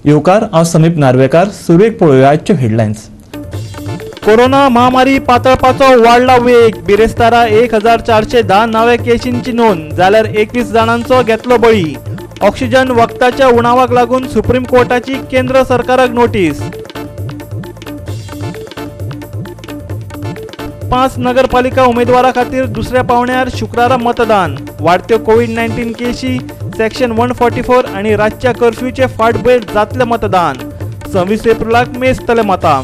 येवकार, हांव समीप नार्वेकार. सुरवेक पळोवया आजच्यो हेडलायन्स. कोरोना महामारी पातळपाचो वाडला वेग. बिरेस्तारा 1410 नव्या केशींची नोंद, जाल्यार 21 जाणांचो घेतलो बळी. ऑक्सिजन वखदाच्या उणावाक लागून सुप्रीम कोर्टाची केंद्र सरकाराक नोटीस. 5 नगरपालिका उमेदवारा खातीर दुसऱ्या पावण्यार शुक्रारा मतदान. वाढत्यो कोवीड-19 केशी, सेक्शन 144 आणि रातच्या कर्फ्यूचे फाटभुंयेर जातले मतदान. 26 एप्रिलाक मेजतले मतां.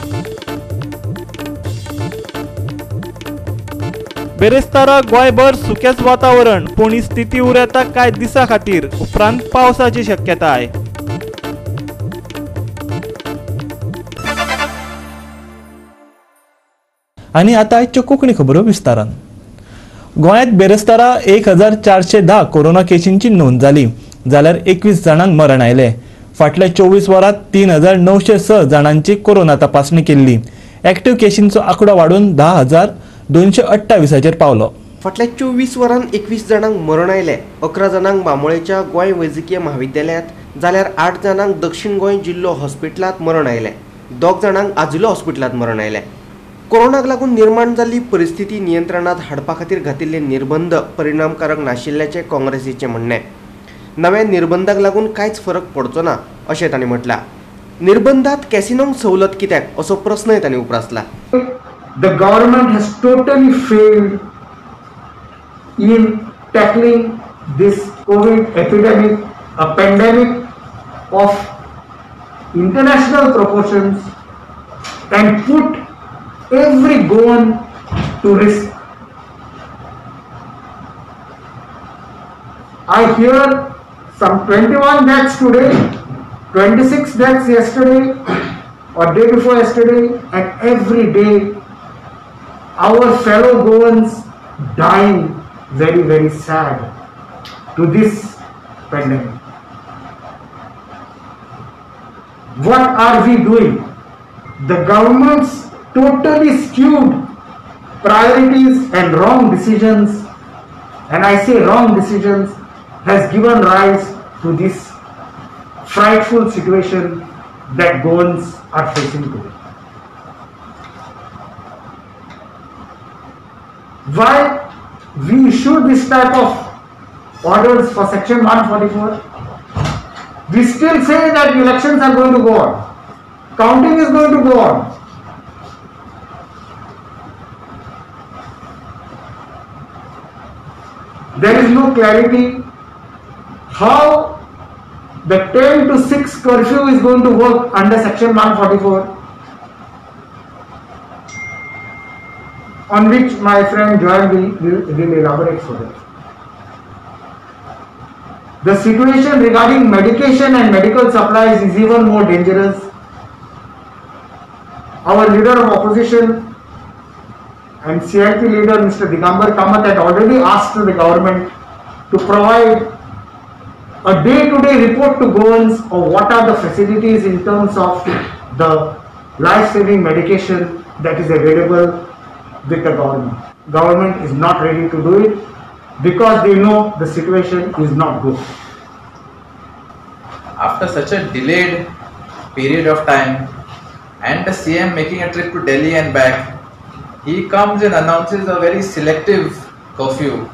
बेरेस्तारा गोंयभर सुकेंच वातावरण, पूण ही स्थिती उरता कांय दिसां खातीर, उपरांत पावसाची शक्यताय. आनी आतां आयच्यो कोंकणी खबरो विस्तारान. गोंयांत बेरेस्तारा 1410 कोरोना केशींची नोंद जाली, जाल्यार 21 जाणांक मरण आयलें. फाटल्या 24 वरांत 3906 जाणांची कोरोना तपासणी केल्ली. एक्टिव्ह केशींचो आंकडो वाडून 10,228 पावलो. फाटल्या 24 वरांत 21 जाणांक मरण आयलें. 11 जाणांक बांबोळेच्या गोंय वैजकीय म्हाविद्यालयांत, जाल्यार 8 जाणांक दक्षिण गोंय जिल्लो हॉस्पिटलांत मरण आयलें. 2 जाणांक आजिलो हॉस्पिटलांत मरण आयलें. कोरोनाक लागून निर्माण जाल्ली परिस्थिती नियंत्रणांत हाडपा खातीर घातिल्ले निर्बंध परिणामकारक नाशिल्ल्याचें काँग्रेसीचें म्हणणें. नव्या निर्बंधाक लागून कांयच फरक पडचो ना अशें तांणी म्हटलां. निर्बंधांत कॅसिनोंक सवलत कित्याक असो प्रस्नय तांणी उप्रासला. The government has totally failed in tackling this COVID epidemic, a pandemic of international proportions, and put every Goan to risk. I hear some 21 deaths today, 26 deaths yesterday or day before yesterday, and every day our fellow Goans dying very, very sad to this pandemic. What are we doing? The government's totally skewed priorities and wrong decisions, and I say wrong decisions, has given rise to this frightful situation that Goans are facing today. Why we issue this type of orders for section 144? We still say that elections are going to go on, counting is going to go on. There is no clarity how the 10 to 6 curfew is going to work under section 144, on which my friend Joel will elaborate further. The situation regarding medication and medical supplies is even more dangerous. Our leader of opposition and CIP leader Mr. Digambar Kamath had already asked the government to provide a day-to-day report to Goans of what are the facilities in terms of the life-saving medication that is available with the government. Government is not ready to do it because they know the situation is not good. After such a delayed period of time and the CM making a trip to Delhi and back, he comes and announces a very selective curfew.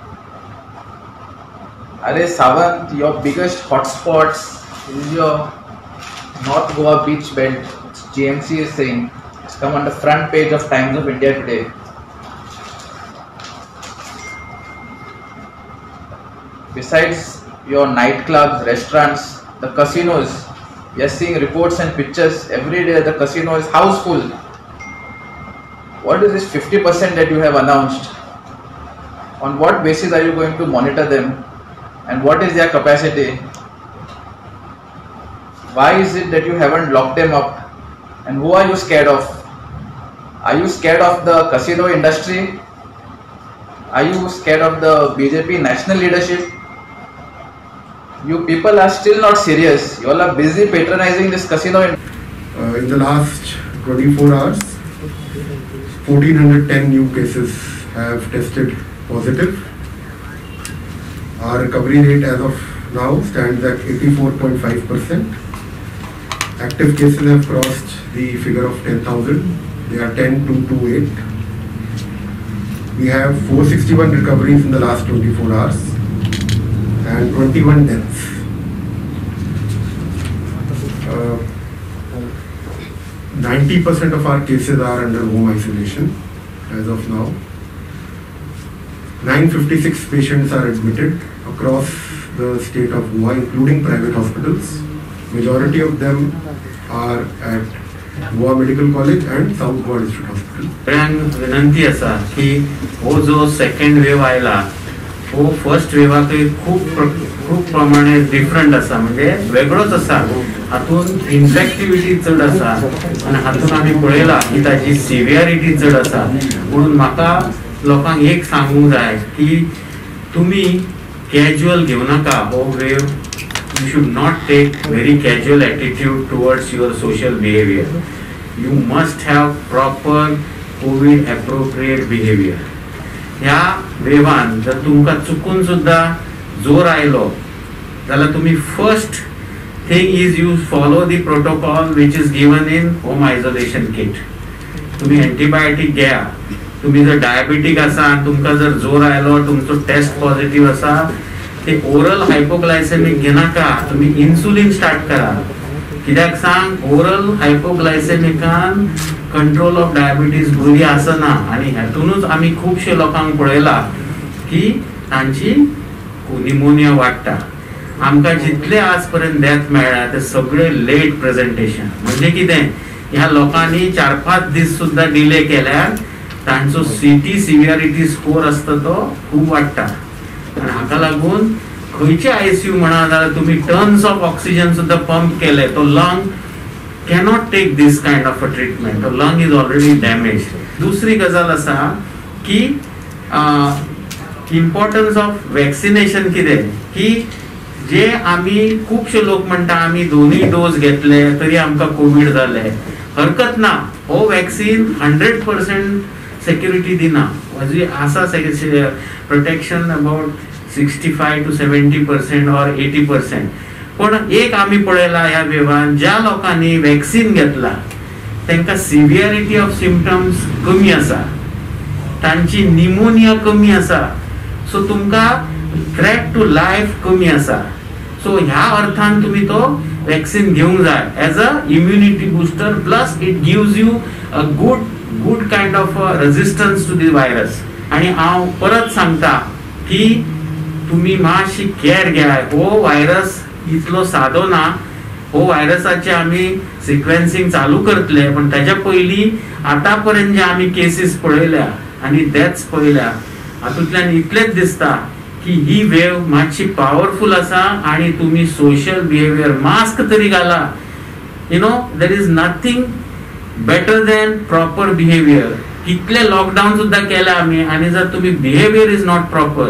Arey Sawant, your biggest hotspots is your North Goa beach belt, which GMC is saying. It's come on the front page of Times of India today. Besides your nightclubs, restaurants, the casinos, we are seeing reports and pictures every day. The casino is house full. What is this 50% that you have announced? On what basis are you going to monitor them? And what is their capacity? Why is it that you haven't locked them up? And who are you scared of? Are you scared of the casino industry? Are you scared of the BJP national leadership? You people are still not serious. You all are busy patronizing this casino. In the last 24 hours, 1410 new cases have tested positive. Our recovery rate as of now stands at 84.5%. Active cases have crossed the figure of 10,000. They are 10,228. We have 461 recoveries in the last 24 hours and 21 deaths. 90% of our cases are under home isolation as of now. 956 patients are admitted across the state of Goa, including private hospitals. Majority of them are at Goa Medical College and South Goa District Hospital. सगळ्यांक विनंती आसा की हो जो second वेव आयला हो first वेवाकय खूब खूब प्रमाणे डिफरंट आसा, म्हणजे वेगळोच आसा. हातून इन्फेक्टिविटी चड आसा आनी हातून आमी पळयला की ताजी सिवियरिटी चड आसा. म्हणून म्हाका लोकांक एक सांगूंक जाय की तुमी कॅज्युअल घेवं नाका हो wave. You should not take very casual attitude towards your social behaviour. You must have proper COVID appropriate behaviour. ह्या वेवान जर तुमकां चुकून सुद्दां जोर आयलो जाल्यार तुमी first thing is you follow the protocol which is given in home isolation kit. तुमी एंटीबायोटीक घेया. तुमी जर डायबेटीक आसा आनी तुमकां जर जोर आयलो, तुमचो टेस्ट पॉझिटिव्ह आसा, ते ओरल हायपोग्लायसेमीक घेनाका, तुमी इन्सुलीन स्टार्ट करा. कित्याक सांग, ओरल हायपोग्लायसेमिकान कंट्रोल ऑफ डायबिटीज बरी आसना आनी हेतूनच आमी खुबशे लोकांक पळयला की तांची निमोनिया वाडटा. आमकां जितले आज पर्यंत डेथ मेळ्ळ्या ते सगळे लेट प्रेजेंटेशन. म्हणजे कितें, ह्या लोकांनी 4-5 दीस सुद्दां डिले केल्यार तांचो सीटी सिवियरिटी स्कोर आसता तो खूब वाडटा. आनी हाका लागून खंयचे आयसीयू म्हणा जाल्यार तुमी टन्स ऑफ ऑक्सिजन सुद्दां पंप केले तो lung cannot take this kind of a treatment. तो लंग is already damage. दुसरी गजाल आसा की इम्पॉर्टन्स ऑफ वॅक्सिनेशन. कितें की जे आमी खुबशे लोक म्हणटा आमी दोनूय डोस घेतले तरी आमकां कोवीड जाले, हरकत ना. हो वॅक्सिन 100% सेक्युरिटी दिना. जी आसा protection about 65 to 70% or 80%. पण एक आमी पळयला ह्या वेवान ज्या लोकांनी वॅक्सिन घेतला तांकां सिवियरिटी ऑफ सिमटम्स कमी आसा, तांची निमोनिया कमी आसा, सो तुमकां थ्रेट टू लायफ कमी आसा. सो ह्या अर्थान तुमी तो वॅक्सिन घेवंक जाय as a immunity booster, plus it gives you a good kind of resistance to the virus. आनी हांव परत सांगता की तुमी मातशी केअर घेया. हो व्हायरस इतलो सादो ना. हो व्हायरसाचे आमी सिक्वेन्सिंग चालू करतले, पण ताच्या पयलीं आतां पर्यंत जे आमी केसीस पळयल्या आनी डेथ्स पळयल्या हातूंतल्यान इतलेंच दिसता की ही वेव मातशी पावरफूल आसा आनी तुमी सोशल बिहेवियर, मास्क तरी घाला. You know there is nothing better than proper behaviour. कितले लॉकडावन सुद्दां केला आमी आनी जर तुमी behaviour is not proper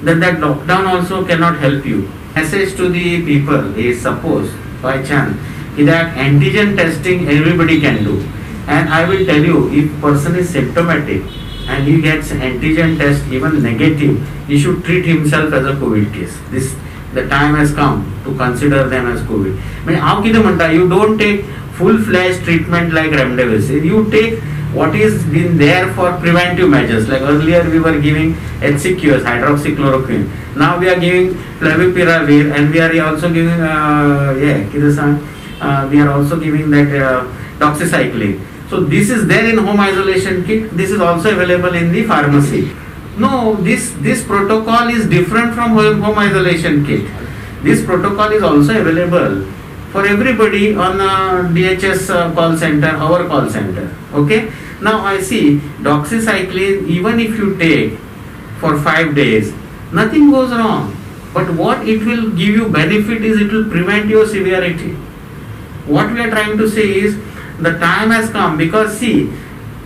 then that lockdown also cannot help you. Message to the people is, suppose by chance कित्याक antigen testing everybody can do, and I will tell you if person is symptomatic and he gets antigen test even negative, he should treat himself as a COVID case. This the time has come to consider them as COVID. म्हणजे हांव कितें म्हणटा, you don't take full fledged treatment like remdesivir. You take what is been there for preventive measures. Like earlier we were giving HCQS, hydroxychloroquine. Now we are giving favipiravir, and we are also giving we are also giving that doxycycline. So this is there in home isolation kit. This is also available in the pharmacy. No, this protocol is different from home isolation kit. This protocol is also available for everybody on DHS call center, our call center. Okay. Now I see doxycycline, even if you take for 5 days, nothing goes wrong. But what it will give you benefit is it will prevent your severity. What we are trying to say is the time has come, because see,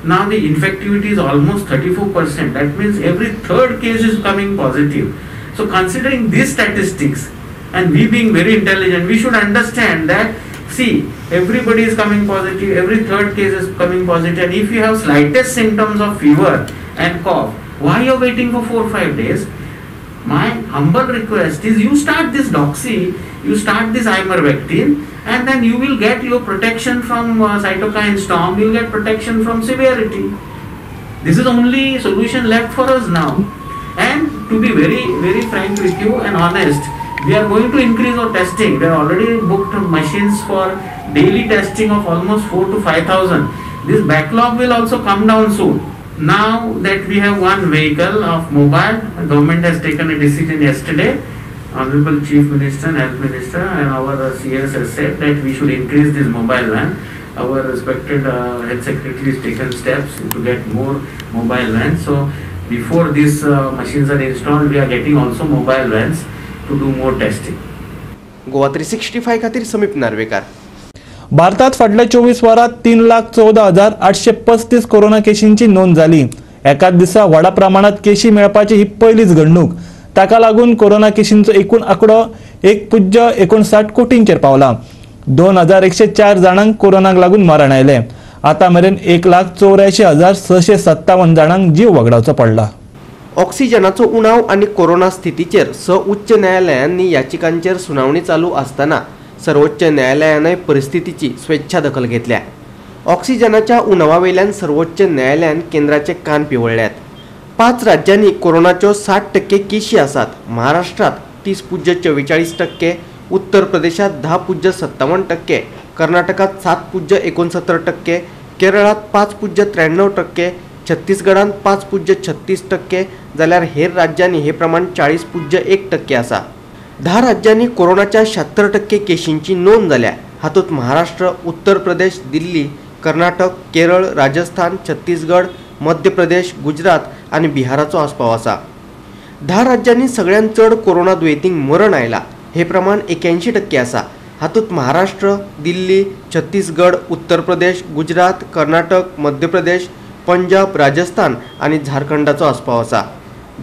now the infectivity is almost 34%. That means every third case is coming positive. So considering these statistics, and we being very intelligent, we should understand that, see, everybody is coming positive, every third case is coming positive, and if you have slightest symptoms of fever and cough, why you are waiting for 4 or 5 days? My humble request is you start this doxy, you start this ivermectin, And then you will get your protection from cytokine storm, you will get protection from severity. This is only solution left for us now. And to be very, very frank with you and honest, we are going to increase our testing. We have already booked machines for daily testing of almost 4,000 to 5,000. This backlog will also come down soon. Now that we have one vehicle of mobile, the government has taken a decision yesterday. Honorable Chief Minister and Health Minister and our CS has said that we should increase this mobile van. Our respected Health Secretary has taken steps to get more mobile vans. So before these machines are installed, we are getting also mobile vans to do more testing. Goa 365 खातीर समीप नार्वेकार. भारतात फाटल्या 24 वरांत 3,14,835 corona केशींची नोंद जाली. एकाच दिसा व्हडा प्रमाणात केशी मेळपाची ही पयलीच घडणूक. ताका लागून कोरोना केशींचो एकूण आंकडो 1.59 कोटींचेर पावला. 2,104 जाणांक कोरोनाक लागून मरण आयलें. आतां मेरेन 1,84,657 जाणांक जीव वगडावचो पडला. ऑक्सिजनाचो उणाव आनी कोरोना स्थितीचेर 6 उच्च न्यायालयांनी याचिकांचेर सुनावणी चालू आसतना सर्वोच्च न्यायालयानय परिस्थितीची स्वेच्छा दखल घेतल्या. ऑक्सिजनाच्या उणावा वयल्यान सर्वोच्च न्यायालयान केंद्राचे कान पिवळ्ळ्यात. 5 राज्यांनी कोरोनाच्यो 60% केशी आसात. महाराष्ट्रात 30.44%, उत्तर प्रदेशात 10.57%, कर्नाटकात 7.69%, केरळात 5.93%, छत्तीसगडांत 5.36% जाल्यार हेर राज्यांनी हे प्रमाण 40.1% आसा. 10 राज्यांनी कोरोनाच्या 76% केशींची नोंद जाल्या. हातूंत महाराष्ट्र, उत्तर प्रदेश, दिल्ली, कर्नाटक, केरळ, राजस्थान, छत्तीसगड, मध्य प्रदेश, गुजरात आनी बिहाराचो आस्पाव आसा. 10 राज्यांनी सगळ्यांत चड कोरोना दुयेंतींक मरण आयला. हे प्रमाण 81% आसा. हातूंत महाराष्ट्र, दिल्ली, छत्तीसगड, उत्तर प्रदेश, गुजरात, कर्नाटक, मध्य प्रदेश, पंजाब, राजस्थान आनी झारखंडाचो आस्पाव आसा.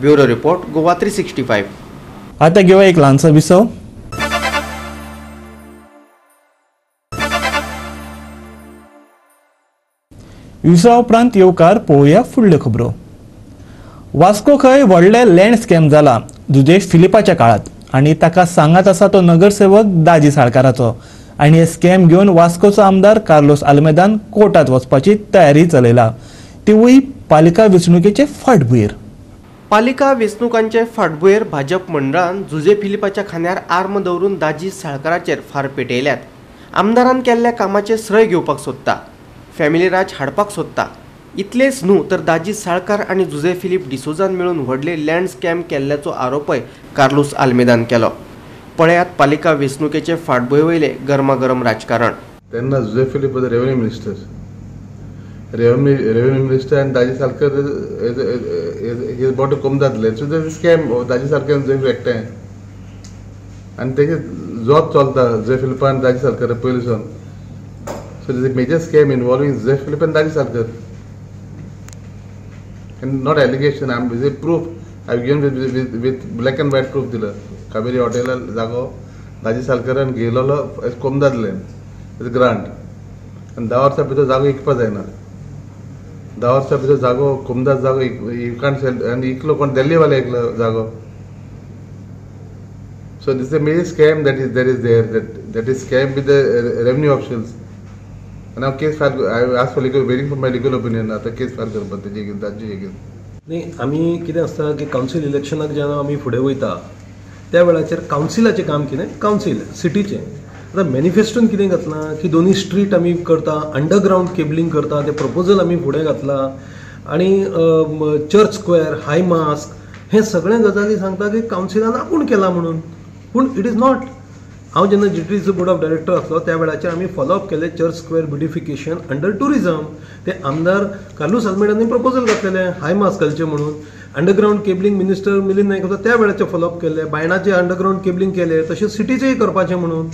Bureau report, Goa 365. आता घेऊया एक ल्हानसो विसव. विसवा उपरांत येवकार पळोवया फुडल्यो खबरो. वास्को खंय व्हडलें लँड स्कॅम जाला जुजे फिलिपाच्या काळात आनी ताका सांगात आसा तो नगरसेवक दाजी साळकाराचो. आनी हे स्कॅम घेवन वास्कोचो आमदार कार्लोस आल्मेदान कोर्टात वचपाची तयारी चलयला, तिवूय पालिका वेंचणुकेचे फाटभुंयेर. पालिका वेंचणुकांचे फाटभुंयेर भाजप मंडळान जुजे फिलिपाच्या खांद्यार आर्म दवरून दाजी साळकाराचेर फार पेटयल्यात. आमदारान केल्ल्या कामाचें श्रेय घेवपाक सोदता, फॅमिली राज हाडपाक सोदता. इतलेंच न्हू तर दाजी साळकार आनी जुजे फिलीप डिसोजान मेळून व्हडले लँड स्कॅम केल्ल्याचो आरोपय कार्लोस आल्मेदान केलो. पळयात पालिका वेंचणुकेचे फाटभुंये वयले गरमागरम राजकारण. तेन्ना Jose Filipe was revenue minister, revenue minister आनी Daji Salkar is bought to Comunidade land. So that scam Daji Salkar आनी जुजे फिलीप एकठांय आनी तेजे जॉब चलता जुजे फिलिपान दाजी साळकार पयलीं सावन. So there is a major scam involving Jose Philip and Daji Salkar. And not allegation, I'm with a proof. I've given with black and white proof दिलं. कावेरी हॉटेला जागो दाजी सालकारान घेयलेलो as कोमदाद land as grant. आनी 10 वर्सां भितर जागो इकपा जायना. 10 वर्सां भितर जागो कोमदाद जागो you can't sell. आनी इकलो कोण दिल्लीवाले इकलो जागो. So this a major scam that is there is there that is scam with the revenue officials. आनी हांव case file, I ask for legal, waiting for my legal opinion. आतां केस file करपाक तेजी ताजी against. न्ही, आमी कितें आसता की कावन्सील इलेक्शनाक जेन्ना आमी फुडें वयता त्या वेळाचेर कावन्सिलाचें काम कितें, कावन्सील सिटीचें आतां मॅनिफेस्टोन कितें घातलां की दोनी स्ट्रीट आमी करता, अंडरग्रावंड केबलिंग करता, तें प्रपोजल आमी फुडें घातलां आनी चर्च स्क्वेअर, हाय मास्क हे सगळे गजाली सांगता की कावन्सिलान आपूण केलां म्हणून. पूण it is not. हांव जेन्ना G T C board of director आसलो त्या वेळाचेर आमी फॉलोअप केलें church square beautification under tourism. ते आमदार कार्लूस आल्मेदांनी प्रपोजल घातलेलें हाय मास्क घालचें म्हणून. Underground cabling minister Milind Naik होता त्या वेळाचेर फॉलोअप केलें, बायणाचें अंडरग्रावंड केबलिंग केलें, तशें सिटीचेंय करपाचें म्हणून.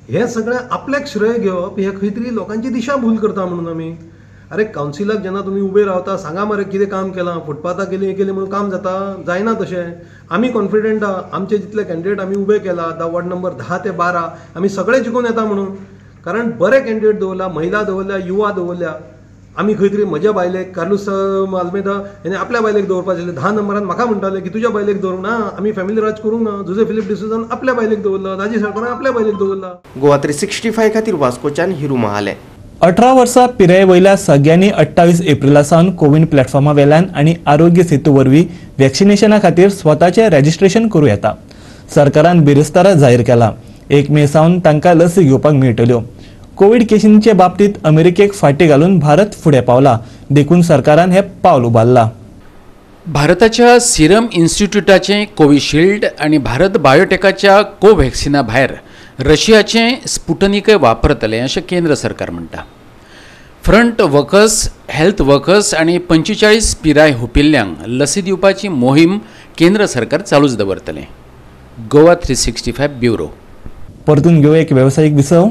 हें सगळें आपल्याक श्रेय घेवप हें खंय तरी लोकांची दिशा भूल करता म्हणून आमी. अरे कावन्सिलाक जेन्ना तुमी उबे रावता सांगा मरे कितें काम केलां, फुटपाथां केली हें केलें म्हणून काम जाता, जायना तशें. आमी कॉन्फिडंट आहा, आमचे जितले कॅन्डिडेट आमी उबे केला वॉर्ड नंबर 10 ते 12 आमी सगळे जिखून येता म्हणून. कारण बरे कॅन्डिडेट दवरला, महिला दवरल्या, युवा दवरल्या. आमी खंय तरी म्हज्या बायलेक कार्लूस आल्मेदा हेणे आपल्या बायलेक दवरपाचें आशिल्लें, 10 नंबरान म्हाका म्हणटाले की तुज्या बायलेक दवरूंक ना, आमी फॅमिली राज करूंक ना. जुजे फिलीप डिसोजान आपल्या बायलेक दवरला, दाजी साळकारान आपल्या बायलेक दवरला. गोवा 365 खातीर वास्कोच्यान हिरू महाले. 18 वर्सां पिराये वयल्या सगळ्यांनी 28 एप्रिला सावन कोविन प्लॅटफॉर्मा वेल्यान आनी आरोग्य सेतू वरवीं वॅक्सिनेशना खातीर स्वताचें रजिस्ट्रेशन करूं येता. सरकारान बिरेस्तारा जाहीर केला. 1 मे सावन तांकां लसी घेवपाक मेळटल्यो. कोविड केशींचे बाबतींत अमेरिकेक फाटी घालून भारत फुडें पावला, देखून सरकारान हें पावल उबारलां. भारताच्या सिरम इन्स्टिट्यूटाचें कोविशिल्ड आनी भारत बायोटेकाच्या कोव्हॅक्सिना भायर रशियाचें स्पुटनिकय वापरतलें अशें केंद्र सरकार म्हणटा. फ्रंट वर्कर्स, हेल्थ वर्कर्स आनी 45 पिराय हुपिल्ल्यांक लसी दिवपाची मोहीम केंद्र सरकार चालूच दवरतलें. गोवा 365 ब्युरो. परतून घेवया एक वेवसायीक विसव.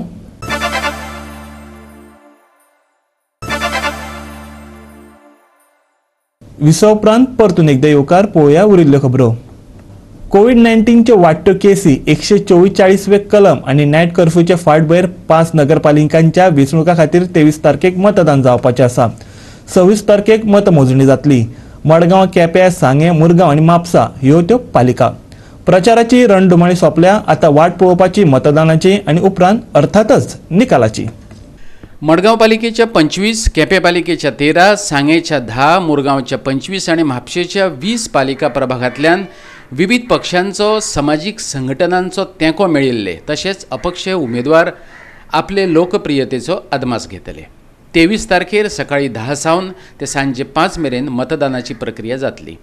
विसव उपरांत परतून एकदा येवकार पळोवया उरिल्ल्यो खबरो. कोविड-19च्यो वाडट्यो केसी 144वे कलम आनी नायट कर्फ्यूचे फाटभुंयेर 5 नगरपालिकांच्या वेंचणुकां खातीर 23 तारखेक मतदान जावपाचें आसा. 26 तारखेक मतमोजणी जातली. मडगांव, केपें, सांगें, मुरगांव आनी म्हापसा ह्यो त्यो पालिका. प्रचाराची रणधुमाळी सोंपल्या, आतां वाट पळोवपाची मतदानाची आनी उपरांत अर्थातच निकालाची. मडगांव पालिकेच्या 25, केपें पालिकेच्या 13, सांगेच्या 10, मुरगांवच्या 25 आनी म्हापशेच्या 20 पालिका प्रभागांतल्यान विविध पक्षांचो, समाजीक संघटनांचो तेंको मेळिल्ले तशेंच अपक्ष उमेदवार आपले लोकप्रियतेचो अदमास घेतले. 23 तारखेर सकाळी 10 सावन ते सांजे 5 मेरेन मतदानाची प्रक्रिया जातली.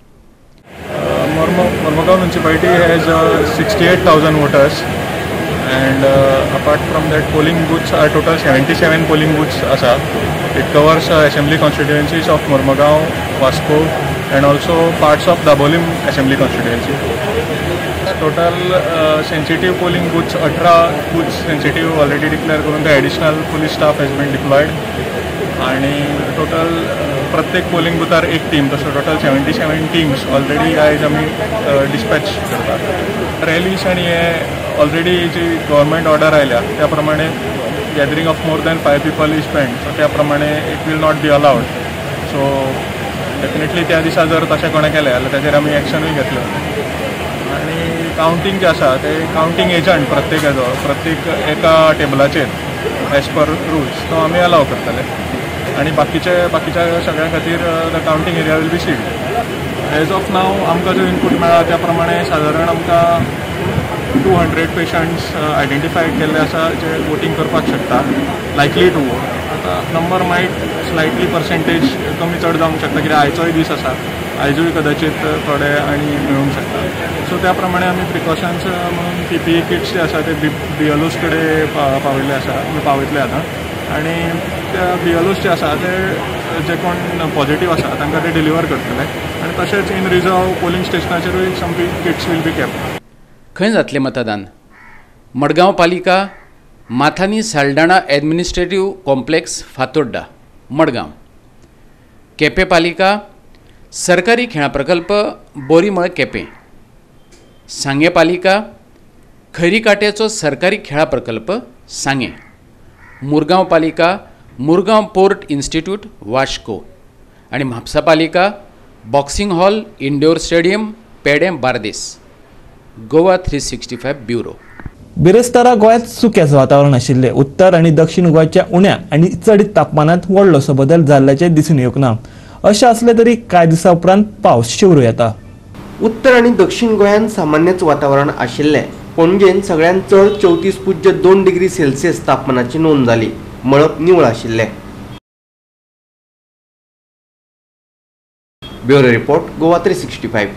Mormugao municipality has 68,000 voters and apart from that polling booths are total 77 polling booths asa. It covers assembly constituencies of Mormugao, Vasco and also parts of Dabolim assembly constituency. Total sensitive polling booths 18 booths sensitive already declare karun the additional police staff has been deployed आणि total प्रत्येक polling बुथार एक team, तसो total 77 teams already आयज आमी dispatch करतात. Rallis आनी हे ऑलरेडी जी गव्हर्मेंट ऑर्डर आयल्या त्या प्रमाणे gathering of more than 5 people is banned, so त्या प्रमाणे it will not be allowed. So definitely त्या दिसा जर तशें कोणें केलें जाल्यार ताचेर आमी एक्शनूय घेतले. आनी कावंटींग जें आसा ते कावंटींग एजंट प्रत्येकाचो प्रत्येक एका टेबलाचेर एज पर रुल्स तो आमी अलाव करतले आनी बाकीच्या सगळ्यां खातीर the counting area will be sealed. As of now आमकां जो इनपूट मेळ्ळा त्या प्रमाणे सादारण आमकां 200 पेशंट्स आयडेंटिफाय केल्ले आसा जे वोटींग करपाक शकता, लायकली टू वोट. आतां नंबर मायट स्लायटली पर्सेंटेज कमी चड जावंक शकता कित्याक आयचोय दीस आसा, आयजूय कदाचित थोडे आनी मेळूंक शकता. सो त्या प्रमाणे आमी प्रिकॉशन्स म्हणून पीपीई किट्स जे आसा ते बीएलओस कडेन पावयल्ले आसा, पावयतले आतां. आनी त्या बीएलओस जे आसा ते जे कोण पॉझिटीव आसा तांकां ते डिलिव्हर करतले आनी तशेंच इन रिजर्व पोलिंग स्टेशनाचेरूय some kits will be kept. खंय जातलें मतदान? मडगांव पालिका, Mathani Saldanha administrative complex, Fatorda, Madgaon. Quepem पालिका, सरकारी खेळां प्रकल्प, बोरीमळ, केपें. सांगें पालिका, खैरीकाट्याचो सरकारी खेळां प्रकल्प, सांगें. मुरगांव पालिका, मुरगांव पोर्ट इन्स्टिट्यूट, वास्को. आनी म्हापसा पालिका, boxing hall, indoor stadium, Pedem, Bardez. Goa 365 bureau. बिरेस्तारा गोंयांत सुक्याचें वातावरण आशिल्लें. उत्तर आनी दक्षिण गोंयच्या उण्या आनी चडीत तापमानांत व्हडलोसो बदल जाल्ल्याचें दिसून येवंक ना. अशें आसलें तरी कांय दिसां उपरांत पावस शिंवरूं येता. उत्तर आनी दक्षिण गोंयांत सामान्यच वातावरण आशिल्लें. पणजेन सगळ्यांत चड 34.2 डिग्री सेल्सियस तापमानाची नोंद जाली. मळब निवळ आशिल्लें. Bureau report, Goa 365.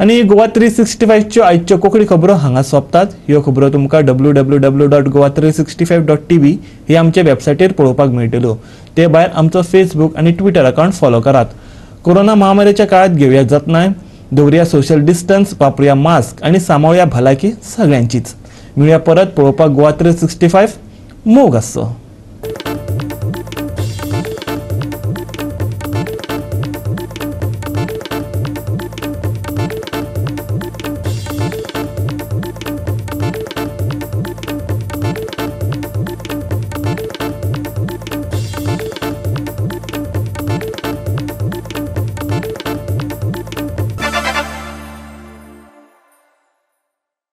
आनी गोवा 365च्यो आयच्यो कोंकणी खबरो हांगा सोंपतात. ह्यो खबरो तुमकां www.goa365.tv ही आमच्या वेबसायटीर पळोवपाक मेळटल्यो. ते भायर आमचो फेसबूक आनी ट्विटर अकावंट फॉलो करात. कोरोना महामारीच्या काळात घेवया जतनाय, दवरुया सोशल डिस्टन्स, वापरुया मास्क आनी सांबाळुया भलायकी सगळ्यांचीच. मेळुया परत पळोवपाक गोवा 365. मोग आसचो.